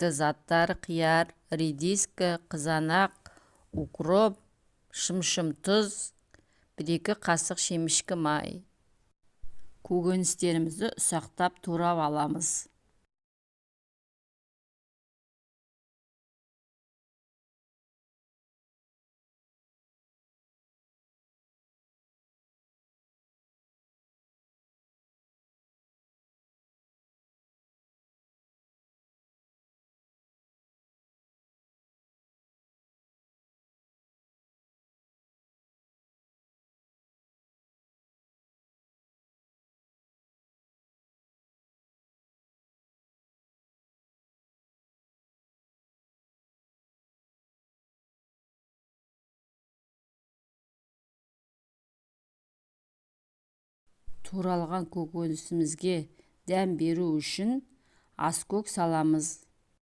Заттар: қияр, редиска, қызанақ, укроп, шымшым тұз, 1-2 қасық шемішкі май. Көкөністерімізді ұсақтап турап аламыз. Туралған көкөнісімізге дәм беру үшін аскөк саламыз.